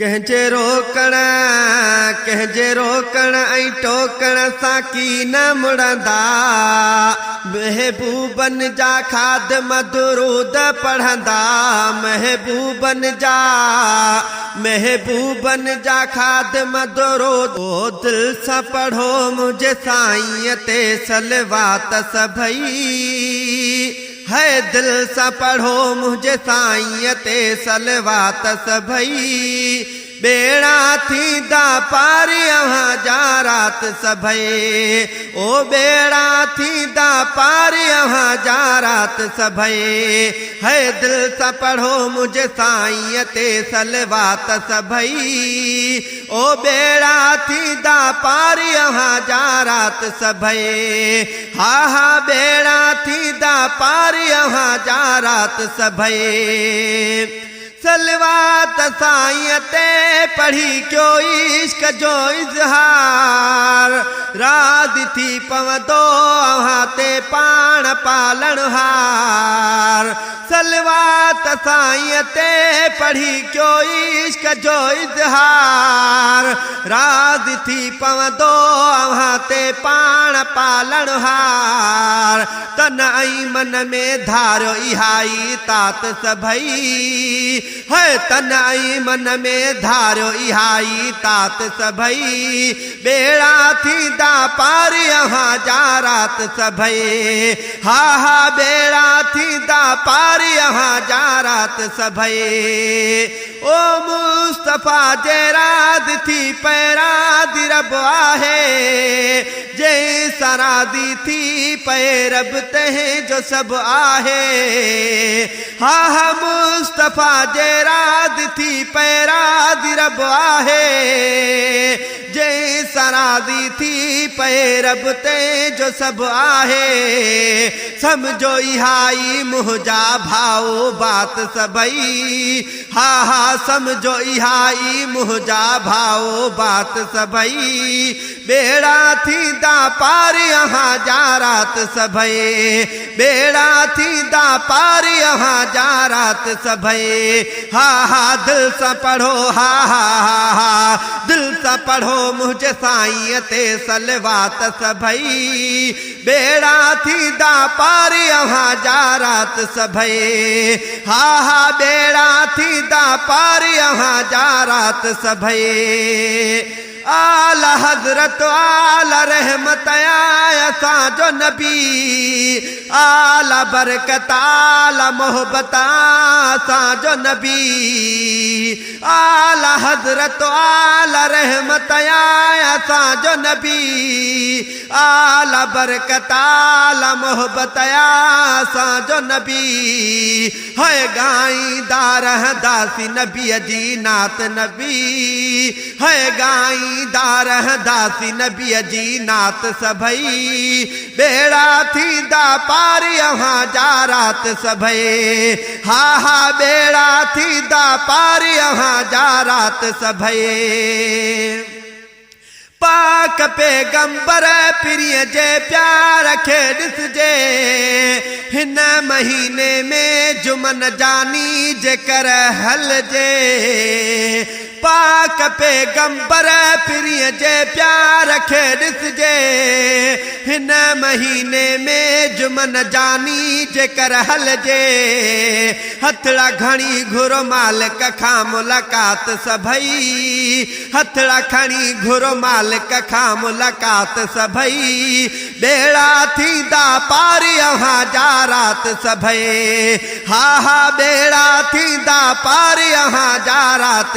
ڪنهن جي روڪڻ، ڪنهن جي روڪڻ ۽ ٽوڪڻ سان ڪي نه مڙندا، محبوبن جا خادم درود پڙهندا، محبوبن جا، محبوبن جا خادم درود. او دل سان پڙهو منهنجي سائينء تي صلوات سڀئي. هي دل سان پڙهو منهنجي سائينء تي صلوات سڀئي ٻيڙا ٿيندا پار اوهان جا رات سڀئي او ٻيڙا ٿيندا پار اوهان جا رات سڀئي هي دل سان پڙهو منهنجي سائينء تي صلوات سڀئي او ٻيڙا ٿيندا پار اوهان جا رات سڀئي ها ها ٻيڙا ٿيندا پار اوهان جا رات سڀئي صلوات سائينء تي پڙهي ڪيو عشق جو اظهار راضي ٿي پوندو اوهان تي پاڻ پالڻهار صلوات سائينء تي پڙهي ڪيو عشق جو اظهار راضي ٿي پوندو اوهان تي پاڻ پالڻهار تن ۽ من ۾ ڌاريو اها ئي تات سڀئي هئي تن ۽ من ۾ ڌاريو اها ئي تات سڀئي ٻيڙا ٿيندا پار اوهان جا رات سڀئي ها ها ٻيڙا ٿيندا پار اوهان جا رات سڀئي او مصطفيٰ جي راضي ٿي پئي راضي رب آهي جنهن سان راضي ٿي پئي رب تنهن جو سڀ آهي ها ها مصطفيٰ جي راضي ٿي پئي راضي رب آهي جنهن سان راضي ٿي پئي رب تنهن جو سڀ آهي سمجهو اها ئي منهنجا ڀائو بات سڀئي ها ها سمجهو اها ئي منهنجا ڀائو بات سڀئي ٻيڙا ٿيندا پار اوهان جا رات سڀئي ٻيڙا ٿيندا پار اوهان جا رات سڀئي ها ها دل سان پڙهو ها ها ها ها دل سان پڙهو منهنجي سائينء تي صلوات سڀئي ٻيڙا ٿيندا پار اوهان جا رات سڀئي ها ها ٻيڙا ٿيندا پار اوهان جا رات سڀئي. اعليٰ حضرت اعليٰ رحمت آ اسان جو نبي اعليٰ برڪت اعليٰ محبت آ اسان جو نبي اعليٰ حضرت اعليٰ رحمت آ اسان جو نبي اعليٰ برڪت اعليٰ محبت آ اسان جو نبي هئي ڳائيندا رهنداسين نبيء جي نعت نبي هئي ڳائيندا رهنداسين نبيء جي نعت سڀئي ٻيڙا ٿيندا پار اوهان جا رات سڀئي ها ها ٻيڙا ٿيندا پار اوهان جا رات سڀئي. پاڪ پيغمبر پرينء جي پيار کي ڏسجي، هن مهيني ۾ جمن جاني جيڪر هلجي. پاڪ پيغمبر پرينء جي پيار کي ڏسجي، هن مهيني ۾ جمن جاني جيڪر هلجي. هٿڙا گهڻي گهرو مالڪ کان ملاقات سڀئي. هٿڙا کڻي گهرو مالڪ کان ملاقات سڀئي ٻيڙا ٿيندا پار اوهان جا رات سڀئي ها ها ٻيڙا ٿيندا پار اوهان جا رات.